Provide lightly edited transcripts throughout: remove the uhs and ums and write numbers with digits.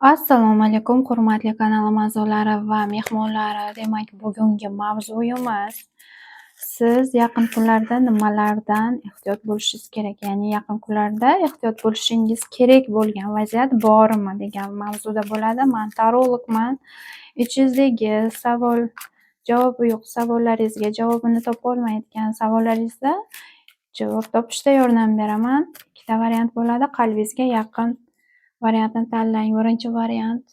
Assalomu alaykum, hurmatli kanalim a'zolari va mehmonlari. Demak, bugungi mavzuyimiz: siz yaqin kunlarda nimalardan ehtiyot bo'lishingiz kerak, ya'ni yaqin kunlarda ehtiyot bo'lishingiz kerak bo'lgan vaziyat bormi degan mavzuda bo'ladi. Man tarologman. Ichingizdagi savol javobi yo'q savollaringizga javobini topolmayotgan savollaringizda javob topishda yordam beraman. Ikkita variant bo'ladi. Qalbingizga yaqin variantni tanlang. Birinchi variant: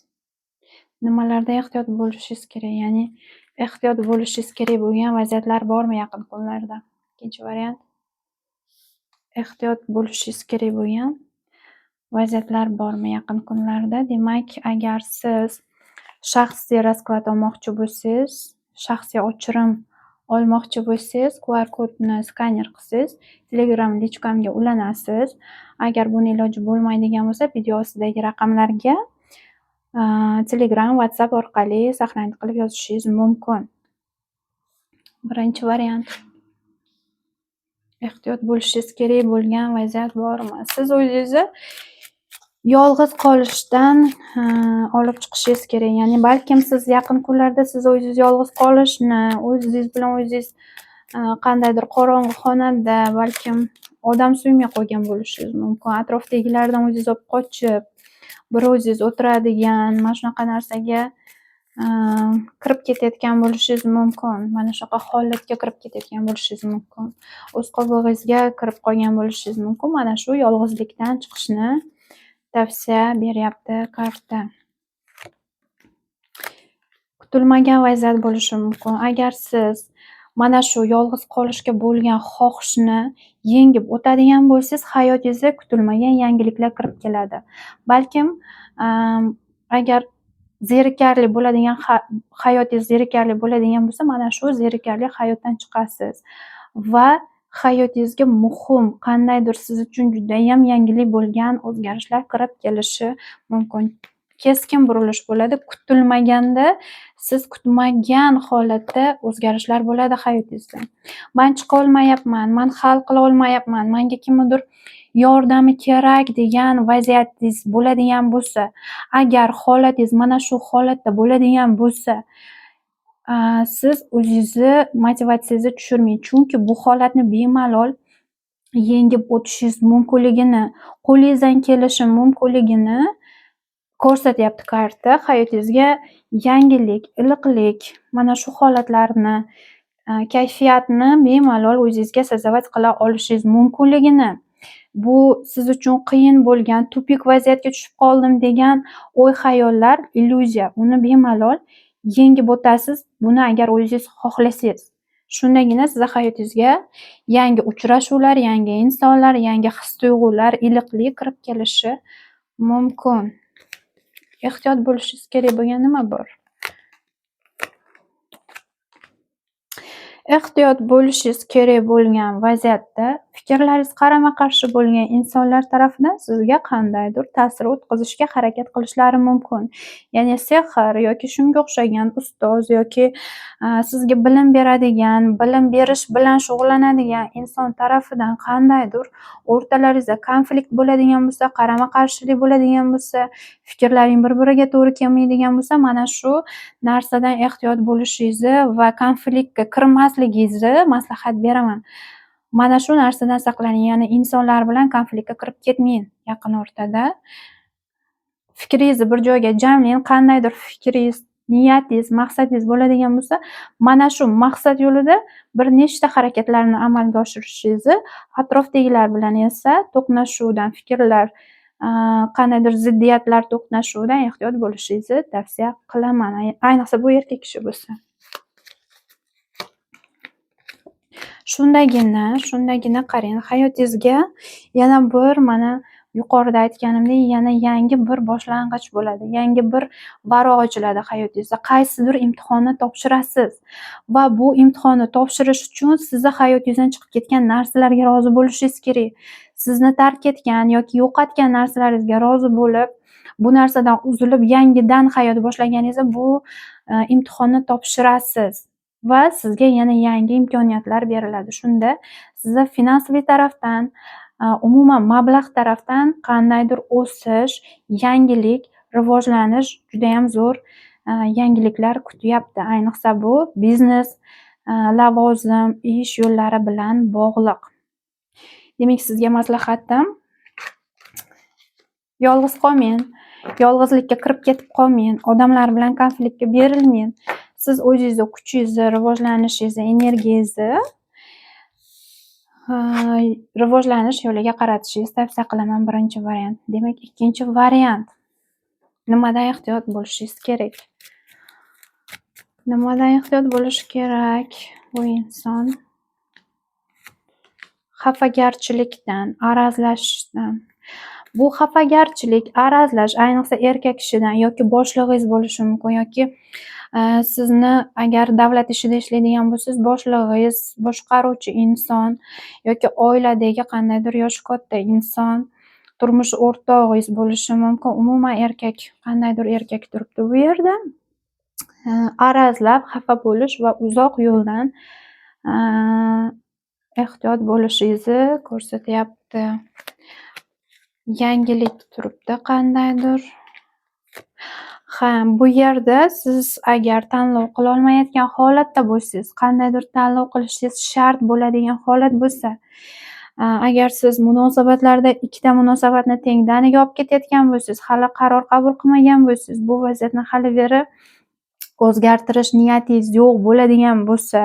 nimalarda ehtiyot bo'lishingiz kerak, ya'ni ehtiyot bo'lishingiz kerak bo'lgan vaziyatlar bormi yaqin kunlarda? Ikkinchi variant: ehtiyot bo'lishingiz kerak bo'lgan vaziyatlar bormi yaqin kunlarda? Demak, agar siz shaxsiy расклад olmoqchi bo'lsangiz, shaxsiy ochirim olmoqchi bo'lsangiz, QR kodni skaner qilsangiz, Telegram личка mga ulanasiz. Agar buni iloji bo'lmaydigan bo'lsa, video ostidagi raqamlarga Telegram, WhatsApp orqali сохранить qilib yozishingiz mumkin. Birinchi variant. Ehtiyot bo'lishingiz kerak bo'lgan vaziyat bormi? Siz o'zingizni yolg'iz qolishdan olib chiqishingiz kerak. Ya'ni balkim siz yaqin kunlarda siz o'zingiz yolg'iz qolishni, o'zingiz bilan o'zingiz qandaydir qorong'i xonada, balkim odam suymay qo'ygan bo'lishingiz mumkin. Atrofdagilardan o'zingiz olib qochib, bir o'zingiz o'tiradigan mana shunaqa narsaga kirib ketayotgan bo'lishingiz mumkin. Mana shunaqa holatga kirib ketayotgan bo'lishingiz mumkin. O'z qobig'ingizga kirib qolgan bo'lishingiz mumkin. Mana shu yolg'izlikdan chiqishni tavsiya beryapti karta. Kutilmagan vaziyat bo'lishi mumkin. Agar siz mana shu yolg'iz qolishga bo'lgan xohishni yengib o'tadigan bo'lsangiz, hayotingizga kutilmagan yangiliklar kirib keladi. Balkim agar zerikarli bo'ladigan hayotingiz zerikarli bo'ladigan bo'lsa, mana shu zerikarli hayotdan chiqasiz va hayotingizga muhim, qandaydir siz uchun judayam yangilik bo'lgan o'zgarishlar kirib kelishi mumkin. Keskin burilish bo'ladi. Kutilmaganda, siz kutmagan holatda o'zgarishlar bo'ladi hayotingizda. Man chiqolmayapman, man hal qila olmayapman, manga kimnidir yordami kerak degan vaziyatingiz bo'ladigan bo'lsa, agar holatingiz mana shu holatda bo'ladigan bo'lsa, siz o'zingizni motivatsiyangizni tushirmang. Chunki bu holatni bemalol yengib o'tishingiz mumkinligini, qo'lingizdan kelishi mumkinligini ko'rsatyapti karta. Hayotingizga yangilik, iliqlik, mana shu holatlarni, kayfiyatni bemalol o'zingizga создавать qila olishingiz mumkinligini, bu siz uchun qiyin bo'lgan, тупик vaziyatga tushib qoldim degan o'y-xayollar illyuziya. Uni bemalol yengib o'tasiz, buni agar o'zingiz xohlasangiz. Shundagina sizni hayotingizga yangi uchrashuvlar, yangi insonlar, yangi his-tuyg'ular, iliqlik kirib kelishi mumkin. Ehtiyot bo'lishingiz kerak bo'lgan nima bor? Ehtiyot bo'lishingiz kerak bo'lgan vaziyatda fikrlaringiz qarama-qarshi bo'lgan insonlar tarafidan sizga qandaydir ta'sir o'tkazishga harakat qilishlari mumkin. Ya'ni sehr yoki shunga o'xshagan ustoz yoki sizga bilim beradigan, bilim berish bilan shug'ullanadigan inson tarafidan qandaydir o'rtalaringizda konflikt bo'ladigan bo'lsa, qarama-qarshilik bo'ladigan bo'lsa, fikrlaring bir-biriga to'g'ri kelmaydigan bo'lsa, mana shu narsadan ehtiyot bo'lishingizni va konfliktga kirmasligingizni maslahat beraman. Mana shu narsadan saqlaning, ya'ni insonlar bilan konfliktga kirib ketmang yaqin o'rtada. Fikringizni bir joyga jamlang, qandaydir fikringiz, niyatingiz, maqsadingiz bo'ladigan bo'lsa, mana shu maqsad yo'lida bir nechta harakatlarni amalga oshirishingizni, atrofdagilar bilan esa to'qnashuvdan, fikrlar, qandaydir ziddiyatlar to'qnashuvidan ehtiyot bo'lishingizni tavsiya qilaman. Ayniqsa bu erkak kishi bo'lsa. Shundagina qarang, hayotingizga yana bir mana yuqorida aytganimdek, yana yangi bir boshlang'ich bo'ladi, yangi bir varoq ochiladi hayotingizda. Qaysidir imtihonni topshirasiz va bu imtihonni topshirish uchun sizni hayotingizdan chiqib ketgan narsalarga rozi bo'lishingiz kerak. Sizni tark etgan yoki yo'qotgan narsalaringizga rozi bo'lib, bu narsadan uzilib, yangidan hayot boshlaganingizda bu imtihonni topshirasiz va sizga yana yangi imkoniyatlar beriladi. Shunda sizni finansiy tarafdan, umuman mablag' tarafdan qandaydir o'sish, yangilik, rivojlanish, judayam zo'r yangiliklar kutyapti. Ayniqsa bu biznes, lavozim, ish yo'llari bilan bog'liq. Demak, sizga maslahatim: yolg'iz qolmang, yolg'izlikka kirib ketib qolmang, odamlar bilan konfliktga berilmang. Siz o'zingizni kuchingizni, rivojlanishingizni, energiyangizni rivojlanish yo'liga qaratishingizni tavsiya qilaman, birinchi variant. Demak, ikkinchi variant. Nimadan ehtiyot bo'lishingiz kerak? Nimadan ehtiyot bo'lishi kerak bu inson? Xafagarchilikdan, arazlashishdan. Bu xafagarchilik, arazlash ayniqsa erkak kishidan yoki boshlig'ingiz bo'lishi mumkin yoki sizni agar davlat ishida ishlaydigan bo'lsangiz, boshlig'ingiz, boshqaruvchi inson yoki oiladagi qandaydir yoshi katta inson, turmush o'rtog'ingiz bo'lishi mumkin. Umuman erkak, qandaydir erkak turibdi bu yerda. Arazlab xafa bo'lish va uzoq yo'ldan ehtiyot bo'lishingizni ko'rsatyapti. Yangilik turibdi qandaydir. Ha, bu yerda siz agar tanlov qilolmayotgan holatda bo'lsangiz, qandaydir tanlov qilishingiz shart bo'ladigan holat bo'lsa, agar siz munosabatlarda ikkita munosabatni tengdaniga olib ketayotgan bo'lsangiz, hali qaror qabul qilmagan bo'lsangiz, bu vaziyatni hali beri o'zgartirish niyatingiz yo'q bo'ladigan bo'lsa,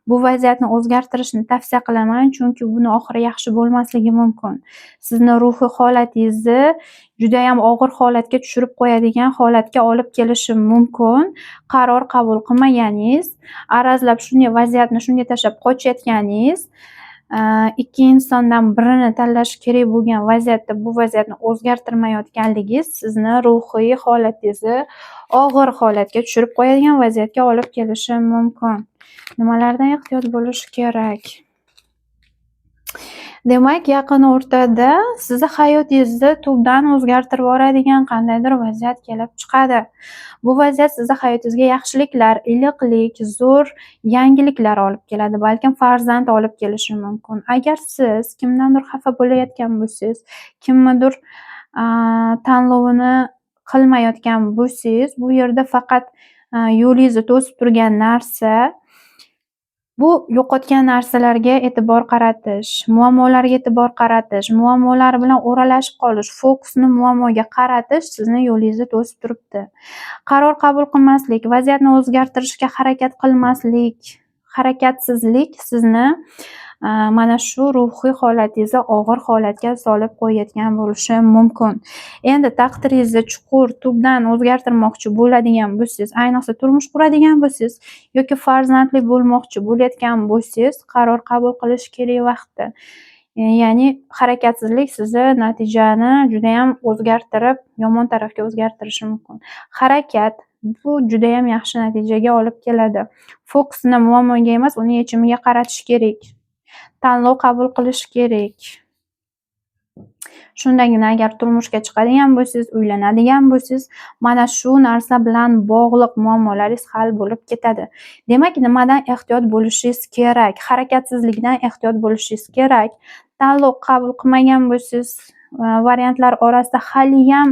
bu vaziyatni o'zgartirishni tavsiya qilaman, chunki buni oxiri yaxshi bo'lmasligi mumkin. Sizni ruhiy holatingizni judayam og'ir holatga tushirib qo'yadigan holatga olib kelishi mumkin. Qaror qabul qilmaganingiz, arazlab shunday vaziyatni shunday tashlab qochayotganingiz, ikki insondan birini tanlash kerak bo'lgan vaziyatda bu vaziyatni o'zgartirmayotganligingiz sizni ruhiy holatingizni og'ir holatga tushirib qo'yadigan vaziyatga olib kelishi mumkin. Nimalardan ehtiyot bo'lish kerak? Demak, yaqin o'rtada sizni hayotingizni tubdan o'zgartirib yuboradigan qandaydir vaziyat kelib chiqadi. Bu vaziyat sizni hayotingizga yaxshiliklar, iliqlik, zo'r yangiliklar olib keladi, balkim farzand olib kelishi mumkin. Agar siz kimdandir xafa bo'layotgan bo'lsangiz, kimnidir tanlovini qilmayotgan bo'lsangiz, bu yerda faqat yo'lingizni to'sib turgan narsa bu yo'qotgan narsalarga e'tibor qaratish, muammolarga e'tibor qaratish, muammolar bilan o'ralashib qolish, fokusni muammoga qaratish sizni yo'lingizni to'sib turibdi. Qaror qabul qilmaslik, vaziyatni o'zgartirishga harakat qilmaslik, harakatsizlik sizni mana shu ruhiy holatingizni og'ir holatga solib qo'yayotgan bo'lishi mumkin. Endi taqdiringizni chuqur, tubdan o'zgartirmoqchi bo'ladigan bo'lsangiz, ayniqsa turmush quradigan bo'lsangiz yoki farzandli bo'lmoqchi bo'layotgan bo'lsangiz, qaror qabul qilish kerak vaqti. Ya'ni harakatsizlik sizni natijani judayam o'zgartirib, yomon tarafga o'zgartirishi mumkin. Harakat bu judayam yaxshi natijaga olib keladi. Fokusni muammoga emas, uni yechimiga qaratish kerak. Tanlov qabul qilish kerak. Shundagina agar turmushga chiqadigan bo'lsangiz, uylanadigan bo'lsangiz, mana shu narsa bilan bog'liq muammolaringiz hal bo'lib ketadi. Demak, nimadan ehtiyot bo'lishingiz kerak? Harakatsizlikdan ehtiyot bo'lishingiz kerak. Tanlov qabul qilmagan bo'lsangiz, variantlar orasida haliyam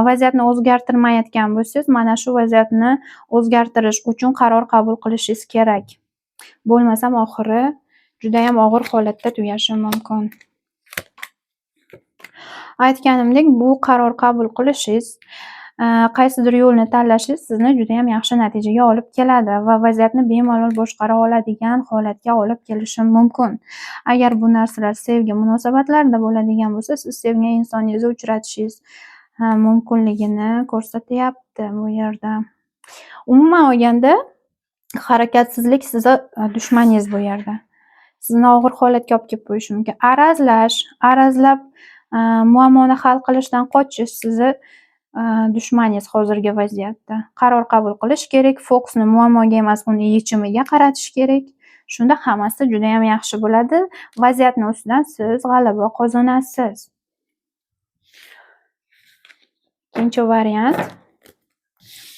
vaziyatni o'zgartirmayotgan bo'lsangiz, mana shu vaziyatni o'zgartirish uchun qaror qabul qilishingiz kerak. Bo'lmasam oxiri judayam og'ir holatda tugashi mumkin. Aytganimdek, bu qaror qabul qilishingiz, qaysidir yo'lni tanlashingiz sizni judayam yaxshi natijaga olib keladi va vaziyatni bemalol boshqara oladigan holatga olib kelishi mumkin. Agar bu narsalar sevgi munosabatlarida bo'ladigan bo'lsa, siz sevgan insoningizni uchratishingiz mumkinligini ko'rsatyapti bu yerda. Umuman olganda, harakatsizlik sizni dushmaningiz bu yerda. Sizni og'ir holatga olib kelib qo'yishi mumkin. Arazlash, arazlab muammoni hal qilishdan qochish sizni dushmaningiz hozirgi vaziyatda. Qaror qabul qilish kerak, fokusni muammoga emas, uni yechimiga qaratish kerak. Shunda hammasi judayam yaxshi bo'ladi. Vaziyatni ustidan siz g'alaba qozonasiz. Ikkinchi variant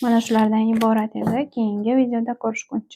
mana shulardan iborat edi. Keyingi videoda ko'rishguncha.